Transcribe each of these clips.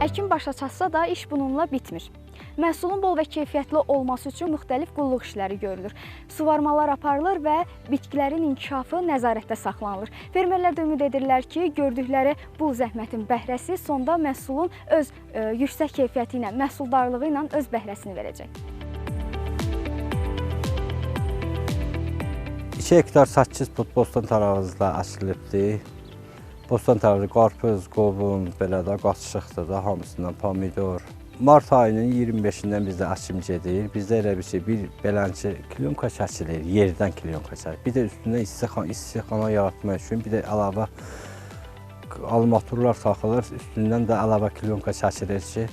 Əkin başa çatsa da iş bununla bitmir. Məhsulun bol və keyfiyyətli olması üçün müxtəlif qulluq işləri görülür. Suvarmalar aparılır və bitkilərin inkişafı nəzarətdə saxlanılır. Fermerlər də ümid edirlər ki, gördükləri bu zəhmətin bəhrəsi sonda məhsulun öz yüksək keyfiyyəti ilə, məhsuldarlığı ilə öz bəhrəsini verəcək. 2 hektar 8 put bostan tarazla əkilibdir. Bostan tarazı qarpız, qovun, belə də qaçışıqdır da hamısından pomidor. Mart ayının 25-dən bizdə əkim gedir. Bizdə elə bir şey, bir belənçi kliyonka çəkilir, yerdən kliyonka çəkilir. Bir də üstündən istixana yaratmaq üçün bir də əlavə almaturlar taxılır, üstündən də əlavə kliyonka çəkilir ki,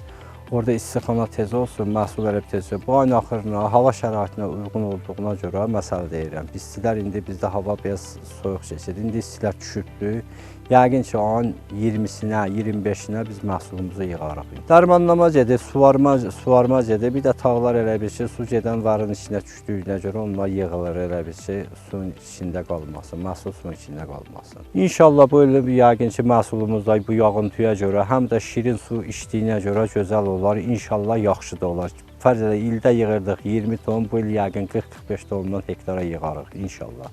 orada istixana tez olsun, məhsul elə tez olsun. Bu ayın axırına, hava şəraitinə uyğun olduğuna görə məsələ deyirəm. İstilər indi bizdə hava biraz soyuq keçir. İndi istilər düşübdür. Yəqin ki, ayın 20-sinə, 25-inə biz məhsulumuzu yığarıq. Dərmanlama gedir, suvarma gedir. Bir də tağlar elə bir ki, su gedən varın içinə düşdüyünə görə onlar yığılır elə bir ki, suyun içində qalmasın, məhsul suyun içində qalmasın. İnşallah bu il yəqin ki, məhsulumuz da bu yağıntıya görə, həm də şirin su içdiyinə görə gözəl olar. İnşallah yaxşı da olar. Fərz elə ildə yığırdıq 20 ton, bu il yəqin 40-45 tondan hektara yığarıq inşallah.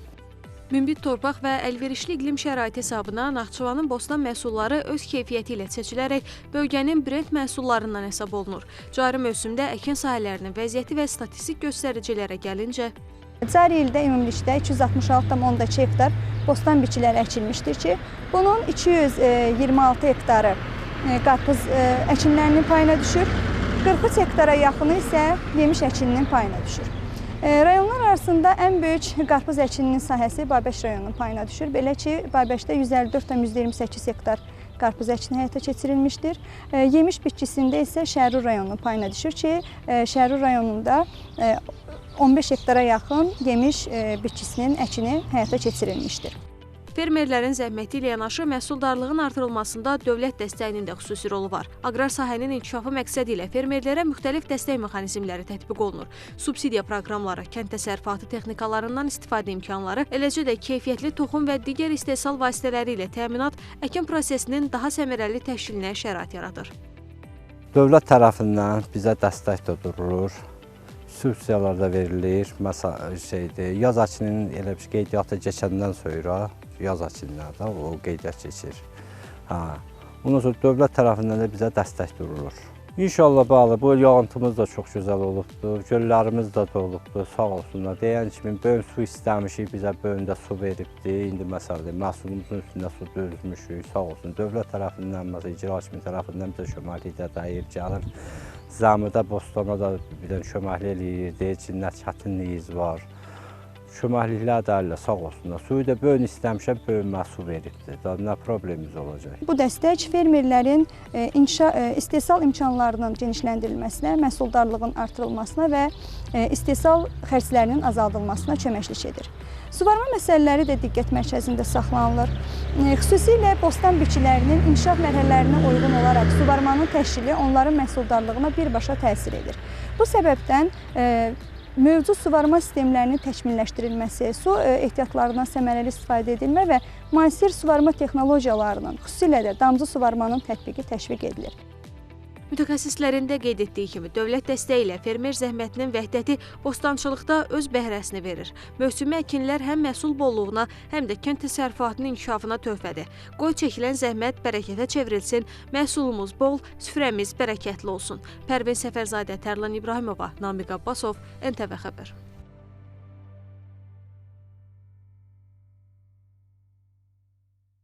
Münbit torpaq və əlverişli iqlim şəraiti hesabına Naxçıvanın bostan məhsulları öz keyfiyyəti ilə seçilərək bölgənin brend məhsullarından hesab olunur. Cari mövsümdə əkin sahələrinin vəziyyəti və statistik göstəricilərə gəlincə, cari ildə ümumilikdə 266,2 hektar bostan bitkiləri əkilmişdir ki, bunun 226 hektarı qarpız əkinlərinin payına düşür, 43 hektara yaxını isə yemiş əkininin payına düşür. Rayonlar arasında ən böyük qarpız əkininin sahəsi Babəş rayonunun payına düşür. Belə ki, Babəşdə 154,28 hektar qarpız əkini həyata keçirilmişdir. Yemiş bitkisində isə Şərur rayonunun payına düşür ki, Şərur rayonunda 15 hektara yaxın yemiş bitkisinin əkini həyata keçirilmişdir. Fermerlərin zəhməti ilə yanaşı məhsuldarlığın artırılmasında dövlət dəstəyinin də xüsusi rolu var. Aqrar sahənin inkişafı məqsədi ilə fermerlərə müxtəlif dəstək mexanizmləri tətbiq olunur. Subsidiya proqramları, kənd təsərrüfatı texnikalarından istifadə imkanları, eləcə də keyfiyyətli toxum və digər istehsal vasitələri ilə təminat əkin prosesinin daha səmərəli təşkilinə şərait yaradır. Dövlət tərəfindən bizə dəstək də durulur. Subsidiyalar da verilir. Məsələn, yaz əkininin elə bir qeydiyyatı keçəndən sonra yaz əkinlərdə o qeydiyyat keçir. Ondan sonra dövlət tərəfindən də bizə dəstək durulur. İnşallah bəli, bu il yağıntımız da çox gözəl olubdur, göllərimiz də dolubdur, sağ olsunlar. Deyən kimi böyün su istəmişik, bizə böyündə su veribdir. İndi məsələn, məhsulumuzun üstündə su dözmüşük, sağ olsun. Dövlət tərəfindən, məsələn, icra hakimi tərəfindən bizə köməklik də dəyir, gəlir. Zəmidə, bostana da bir dənə köməklik eləyir, deyir ki, nə çətinliyiniz var. Köməkliklər də əllə, sağ olsunlar. Suyu da böyün istəmişəm, böyün məhsul veribdir. Daha nə problemimiz olacaq? Bu dəstək fermerlərin istehsal imkanlarının genişləndirilməsinə, məhsuldarlığın artırılmasına və istehsal xərclərinin azaldılmasına köməklik edir. Suvarma məsələləri də diqqət mərkəzində saxlanılır. Xüsusilə bostan bitkilərinin inkişaf mərhələlərinə uyğun olaraq suvarmanın təşkili onların məhsuldarlığına birbaşa təsir edir. Bu səbəbdən mövcud suvarma sistemlərinin təkmilləşdirilməsi, su ehtiyatlarından səmərəli istifadə edilmə və müasir suvarma texnologiyalarının, xüsusilə də damcı suvarmanın tətbiqi təşviq edilir. Mütəxəssislərin də qeyd etdiyi kimi, dövlət dəstəyi ilə fermer zəhmətinin vəhdəti bostançılıqda öz bəhrəsini verir. Mövsümi əkinlər həm məhsul bolluğuna, həm də kənd təsərrüfatının inkişafına töhfədir. Qoy çəkilən zəhmət bərəkətə çevrilsin, məhsulumuz bol, süfrəmiz bərəkətli olsun. Pərvin Səfərzadə, Tərlan İbrahimova, Namiq Abbasov, NTV Xəbər.